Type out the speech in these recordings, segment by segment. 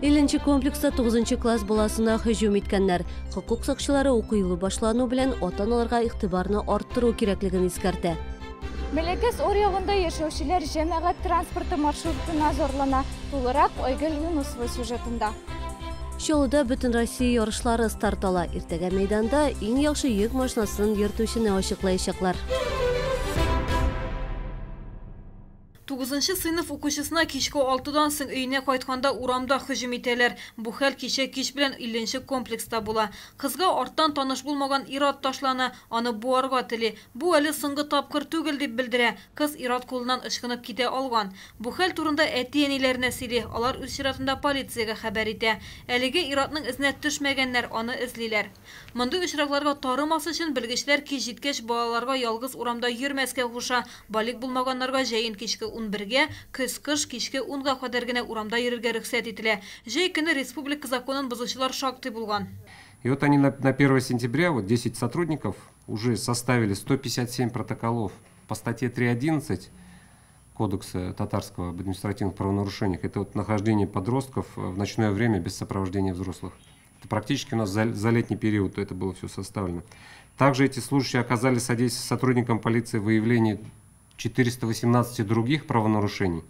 50 комплекста 9 класс баласына һөҗүм иткәннәр. Хокук сакчылары уку елы башлану белән ата-аналарга игътибарны арттыру кирәклеген искәртә. Мәләкәс аръягында яшәүчеләр җәмәгать транспорты маршрутына зарлана. Тулырак Айгөл Юнусова сюжетында. Чаллыда Бөтенроссия ярышлары старт ала. Иртәгә мәйданда иң яхшы йөк машинасын йөртүчене ачыклаячаклар. 9 сыйныф укучысына кичке 6-дан соң өенә кайтканда урамда һөҗүм итәләр. Бу хәл кичә кич белән 50 комплекста була. Кызга арттан таныш булмаган ир-ат ташлана, аны буарга тели. Бу әле соңгы тапкыр түгел дип белдерә. Кыз ир-ат кулыннан ычкынып китә алган. Бу хәл турында әти-әниләренә сөйли. Алар үз чиратында полициягә хәбәр итә. Әлеге ир-атның эзенә төшмәгәннәр, аны эзлиләр. Мондый очракларга тарымас өчен белгечләр кич җиткәч балаларга ялгыз урамда йөрмәскә куша. Балигъ булмаганнарга җәен кичке 11-гә, көз-кыш кичке 10-га кадәр генә урамда йөрергә рөхсәт ителә. Җәй көне республика законын бозучылар шактый булган. И вот они на 1 сентября, вот 10 сотрудников уже составили 157 протоколов по статье 3.11 Кодекса татарского об административных правонарушениях. Это вот нахождение подростков в ночное время без сопровождения взрослых. Это практически у нас за летний период это было все составлено. Также эти служащие оказали содействие сотрудникам полиции в выявлении 418 других правонарушений.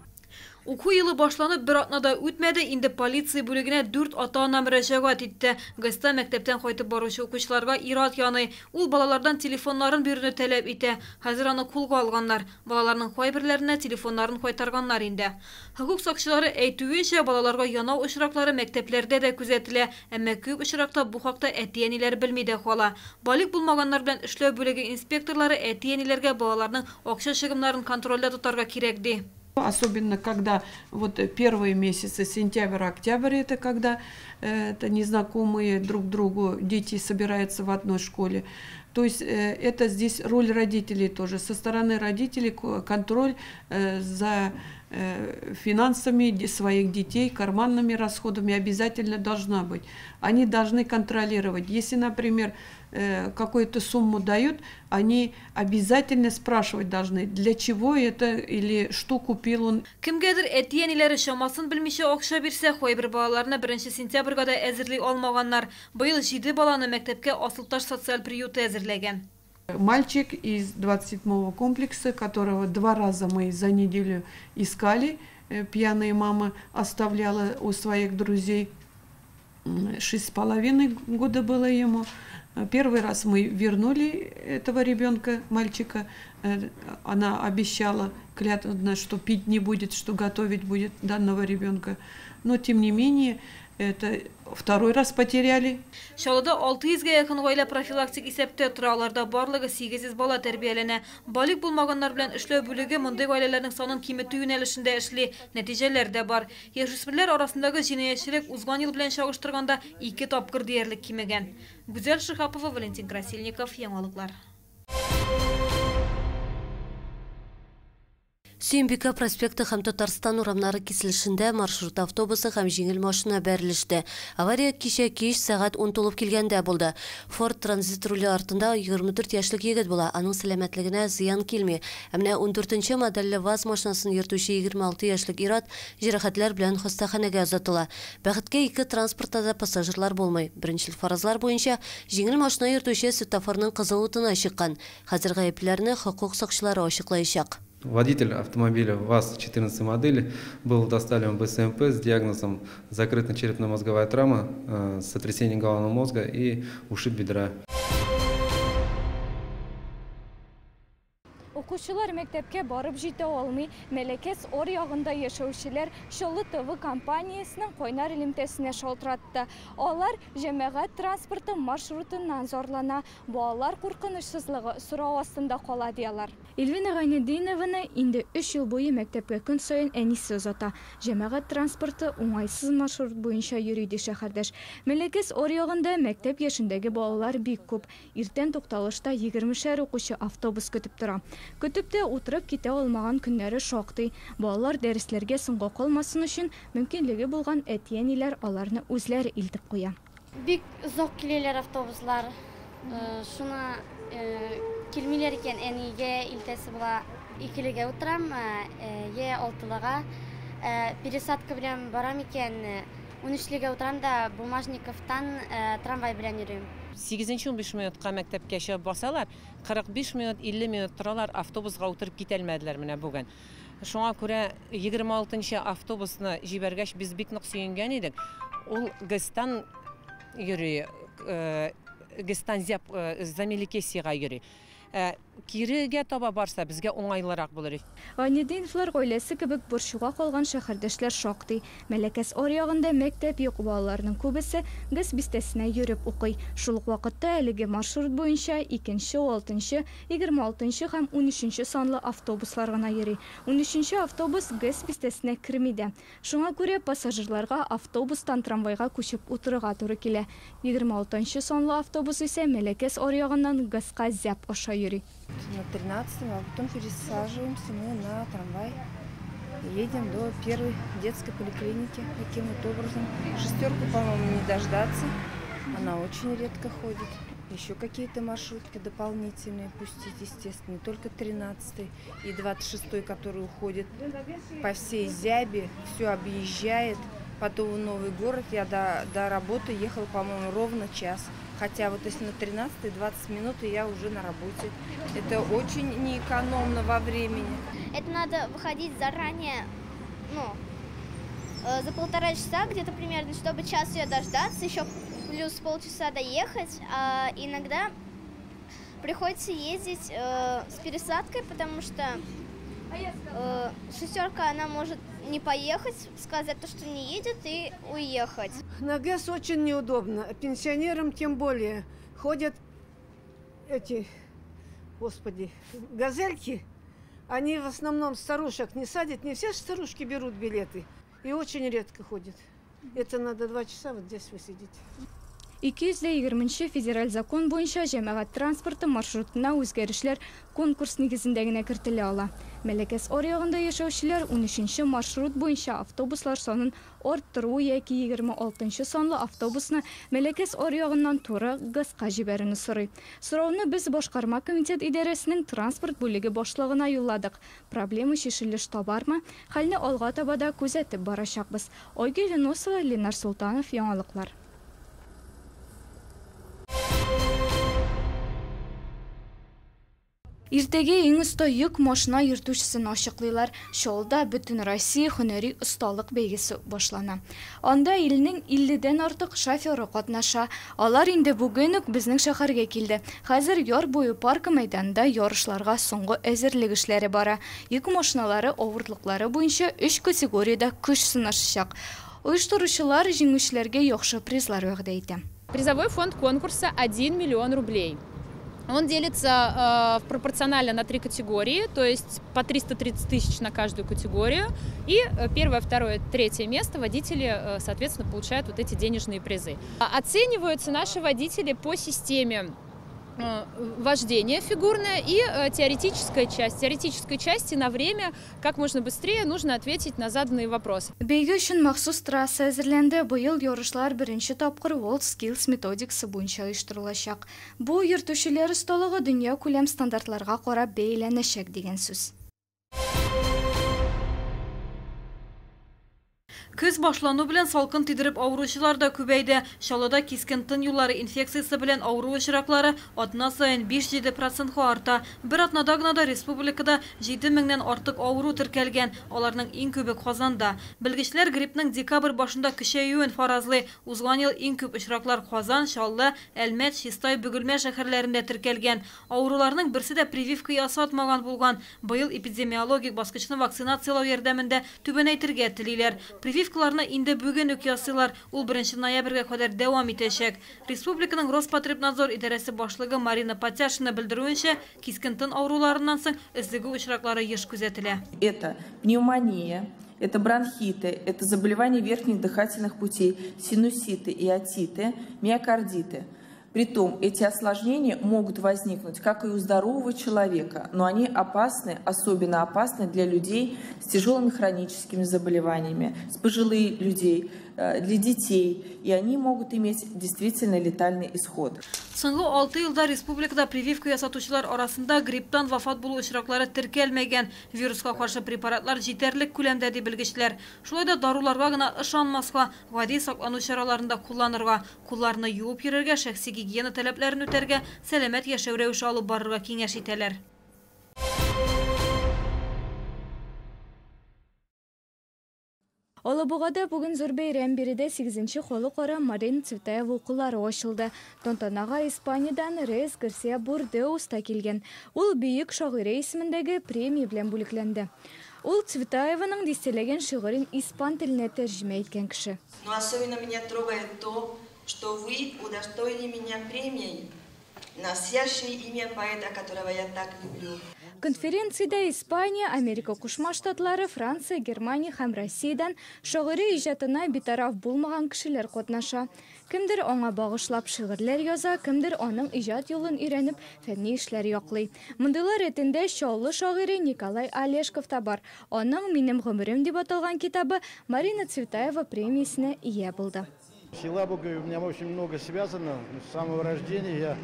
Уку елы башланып бер атна да үтмәде, инде полиция бүлегенә 4 ата-ана мөрәҗәгать итте. ГЭСта мәктәптән кайтып баручы укучыларга ир-ат яный. Ул балалардан телефоннарын бирүне таләп итә. Хәзер аны кулга алганнар. Балаларның кайберләренә телефоннарын кайтарганнар инде. Хокук сакчылары әйтүенчә, балаларга янау очраклары мәктәпләрдә дә күзәтелә. Әмма күп очракта бу хакта әти-әниләр белми дә кала. Балигъ булмаганнар белән эшләү бүлеге инспекторлары әти-әниләргә балаларның акча чыгымнарын контрольдә тотарга кирәк ди. Особенно, когда вот первые месяцы, сентябрь, октябрь, это когда это незнакомые друг другу дети собираются в одной школе. То есть это здесь роль родителей тоже. Со стороны родителей контроль за финансами своих детей, карманными расходами обязательно должна быть. Они должны контролировать. Если, например, какую-то сумму дают, они обязательно спрашивать должны, для чего это или что купил он. Кемгәдер әти-әниләре чамасын белмичә акча бирсә, кайбер балаларны 1 сентябрьгә дә әзерли алмаганнар. Быел 7 баланы мәктәпкә Асылташ социаль приюты әзерләгән. Мальчик из 27-го комплекса, которого 2 раза мы за неделю искали, пьяные мамы оставляла у своих друзей. 6,5 года было ему. Первый раз мы вернули этого ребенка, мальчика. Она обещала клятвенно, что пить не будет, что готовить будет данного ребенка. Но тем не менее, это второй раз потеряли. Чаллыда 600-гә якын гаилә профилактик исәптә тора. Аларда барлыгы 800 бала тәрбияләнә. Балигъ булмаганнар белән эшләү бүлеге мондый гаиләләрнең санын киметү юнәлешендә эшли. Нәтиҗәләр дә бар. Яшүсмерләр арасындагы җинаятьчелек узган ел белән чагыштырганда 2 тапкыр диярлек кимегән. Гүзәл Шиһапова, Валентин Красильников, Яңалыклар. Сөембикә проспекты һәм Татарстан урамнары киселешендә маршрут автобусы һәм җиңел машина бәрелеште. Авария кичә кич сәгать 10 тулып килгәндә булды. Форд Транзит руле артында 24 яшьлек егет була. Аның сәламәтлегенә зыян килми. Ә менә 14 модельле ВАЗ машинасын йөртүче 26 яшьлек ир-ат җәрәхәтләр белән хастаханәгә озатыла. Бәхеткә ике транспортта да пассажирлар булмый. Беренчел фаразлар буенча җиңел машина йөртүче светофорның кызыл утына чыккан. Хәзер гаеплеләрне хокук сакчылары ачыклаячак. Водитель автомобиля ВАЗ 14 модели был доставлен в БСМП с диагнозом закрытая черепно-мозговая травма, сотрясение головного мозга и ушиб бедра. Укучылар мәктәпкә барып җитә алмый. Мәләкәс аръягында яшәүчеләр Чаллы ТВ компаниясенең кайнар элемтәсенә шалтыратты. Алар җәмәгать транспорты маршрутыннан зарлана. Балалар куркынычсызлыгы сорау астында кала дияләр. Эльвина Гайнетдинованы инде 3 ел буе мәктәпкә көн саен әнисе озата. Җәмәгать транспорты уңайсыз маршрут буенча йөри ди шәһәрдәш. Мәләкәс аръягында мәктәп яшендәге балалар бик күп. Иртән тукталышта 20-шәр укучы автобус көтеп тора. Көтеп тә утырып китә алмаган көннәре шактый. Балалар дәресләргә соңга калмасын өчен мөмкинлеге булган әти-әниләр аларны үзләре илтеп куя. Бик озак киләләр автобуслар. Шуны килмиләр икән, әнигә илтәсе була. Икелегә утырам, я алтылыга. Пересадка белән барам икән, 13-легә утырам да Бумажниковтан трамвай белән йөрим. 8-15 минутка мәктәпкә чыгып басалар, 45 минут, 50 минут торалар, автобусга утырып китәлмәделәр менә бүген. Шуңа күрә 26-нчы автобусны җибәргәч без бик нык сөенгән идек. Ул ГЭСтан йөри, ГЭСтан Замеликесига йөри. Кирегә таба барса безгә уңайлырак булыр. Гайнетдиновлар гаиләсе кебек борчуга калган шәһәрдәшләр шактый. Мәләкәс аръягында мәктәп юк, балаларның күбесе ГЭС бистәсенә йөреп укый. Шул ук вакытта әлеге маршрут буенча 2-нче, 6-нчы, 26-нчы һәм 13-нче санлы автобуслар гына йөри. 13-нче автобус ГЭС бистәсенә керми дә. Шуңа күрә пассажирларга автобустан трамвайга күчеп утырырга туры килә. 26-нчы санлы автобус исә Мәләкәс аръягыннан ГЭСка зәп аша йөри. На 13-м, а потом пересаживаемся мы на трамвай. Едем до первой детской поликлиники таким вот образом. Шестерку, по-моему, не дождаться. Она очень редко ходит. Еще какие-то маршрутки дополнительные пустить, естественно. Не только 13-й и 26-й, который уходит по всей Зябе, все объезжает. Потом в Новый город я до работы ехала, по-моему, ровно час. Хотя вот если на 13-й, 20 минут, и я уже на работе. Это очень неэкономно во времени. Это надо выходить заранее, ну, за 1,5 часа где-то примерно, чтобы час ее дождаться, еще плюс полчаса доехать. А иногда приходится ездить с пересадкой, потому что шестерка, она может не поехать, сказать то, что не едет, и уехать. На ГЭС очень неудобно, пенсионерам тем более. Ходят эти, господи, газельки, они в основном старушек не садят, не все старушки берут билеты, и очень редко ходят. Это надо 2 часа вот здесь высидеть. 220 федераль закон буенча җәмәгать транспорты маршрутына үзгәрешләр конкурс нигезендә генә кертелә ала. Мәләкәс аръягында яшәүчеләр 13-нче маршрут буенча автобуслар санын арттыру яки 26-нчы санлы автобусны Мәләкәс аръягыннан туры ГЭСка җибәрүне сорый. Сорауны без башкарма комитет идарәсенең транспорт бүлеге башлыгына юлладык. Проблема чишелеш табармы? Хәлне алга таба да күзәтеп барачакбыз. Айгөл Юнусова, Ленар Султанов, яңалыклар. Иртәгә иң оста йөк машина йөртүчесен ачыклыйлар. Чаллыда бөтен Россия һөнәри осталык бәйгесе башлана. Анда илнең 50-дән артык шоферы катнаша. Алар инде бүген үк безнең шәһәргә килде. Хәзер яр буе паркы мәйданында ярышларга соңгы әзерлек эшләре бара. Йөк машиналары авырлыклары буенча 3 категориядә көч сынашачак. Оештыручылар җиңүчеләргә яхшы призлар вәгъдә итә. Призовой фонд конкурса 1 миллион рублей. Он делится пропорционально на 3 категории, то есть по 330 тысяч на каждую категорию. И первое, второе, третье место водители, соответственно, получают вот эти денежные призы. Оцениваются наши водители по системе вождение фигурное и теоретическая часть. Теоретической части на время как можно быстрее нужно ответить на заданные вопросы. Бәйге өчен махсус трасса әзерләнде. Быел ярышлар беренче тапкыр WorldSkills методикасы буенча оештырылачак. Бу йөртүчеләр осталыгы дөнья күләм стандартларга карап бәяләнәчәк дигән сүз. Көз башлану белән салкын тидереп авыручылар да күбәйде. Чаллыда кискен тын юллары инфекциясе белән авыру очраклары атна саен 5-7% арта. Бер атнада гына да республикада 7 меңнән артык авыру теркәлгән. Аларның иң күбе Казанда. Белгечләр гриппның декабрь башында көчәюен фаразлый. Узган ел иң күп очраклар Казан, Чаллы, Әлмәт, Чистай, Бөгелмә шәһәрләрендә теркәлгән. Авыруларның берсе дә прививка ясатмаган булган. Быел эпидемиологик баскычны вакцинацияләү ярдәмендә түбәнәйтергә телиләр. Прививкаларны инде бүген үк ясыйлар. Ул 1 ноябрьгә кадәр дәвам итәчәк. Республиканың Роспотребнадзор идарәсе башлыгы Марина Патяшина белдерүенчә, кискен тын авыруларыннан соң өзлегү очраклары еш күзәтелә. Это пневмония, это бронхиты, это заболевания верхних дыхательных путей, синуситы и отиты, миокардиты. Притом эти осложнения могут возникнуть как и у здорового человека, но они опасны, особенно опасны для людей с тяжелыми хроническими заболеваниями, с пожилых людей, для детей, и они могут иметь действительно летальный исход. Соңгы 6 елда республикада прививка ясатучылар арасында грипптан вафат булу очраклары теркәлмәгән. Вируска каршы препаратлар җитәрлек күләмдә, ди белгечләр. Шулай да даруларга гына ышанмаска, гади саклану чараларын да кулланырга, кулларны юып йөрергә, шәхси гигиена таләпләрен үтәргә, сәламәт яшәү рәвеше алып барырга киңәш итәләр. Алабугада бүген зур бәйрәм, биредә 8-нче халыкара Марина Цветаева укулары ачылды. Тантанага Испаниядән Рейс Гарсия Бурдеус та килгән. Ул бөек шагыйрә исемендәге премия белән бүләкләнде. Ул Цветаеваның дистәләгән шигырен испан теленә тәрҗемә иткән кеше. Но особенно меня трогает то, что вы удостоили меня премией, носящей имя поэта, которого я так люблю. Конференциядә Испания, Америка Кушма Штатлары, Франция, Германия һәм Россиядән шагыйрә иҗатына битараф булмаган кешеләр катнаша. Кемдер аңа багышлап шигырьләр яза, кемдер аның иҗат юлын өйрәнеп фәнни эшләр яклый. Мондыйлар рәтендә Чаллы шагыйре Николай Олешков та бар. Аның «Минем гомерем» дип аталган китабы Марина Цветаева премиясенә ия булды. С Елабугой у меня очень много связано. С самого рождения я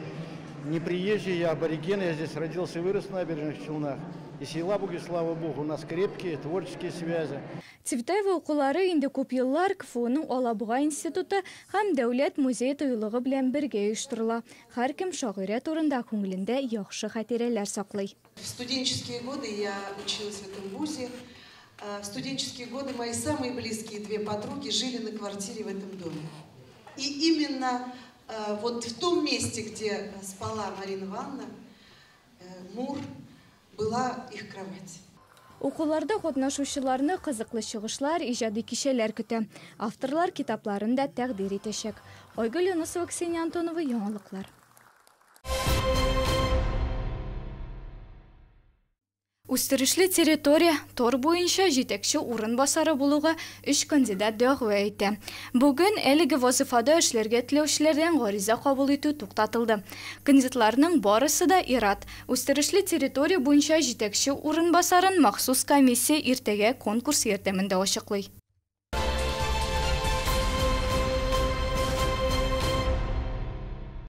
не приезжий, я абориген, я здесь родился и вырос в Набережных Челнах. И с Елабугой, слава богу, у нас крепкие творческие связи. Цветаева укулары инде күп еллар КФУның Алабуга институты һәм Дәүләт музей тыюлыгы белән бергә оештырыла. Һәркем шагыйрә турында күңелендә яхшы хатирәләр саклый. В студенческие годы я училась в этом вузе. В студенческие годы мои самые близкие две подруги жили на квартире в этом доме. И именно вот в том месте, где спала Марина Ивановна Мур, была их кровать. Укуларда катнашучыларны кызыклы чыгышлар, иҗади кичәләр көтә. Авторлар китапларын да тәкъдир итәчәк. Айгөл Юнусова, Ксения Антонова, яңалыклар. Үстерешле территория тор буенча җитәкче урын басары булуга 3 кандидат дәгъва итә. Бүген әлеге вазифада эшләргә теләүчеләрдән гариза кабул итү туктатылды. Кандидатларның барысы да ир-ат. Үстерешле территория буенча җитәкче урын басарын махсус комиссия иртәгә конкурс ярдәмендә ачыклый.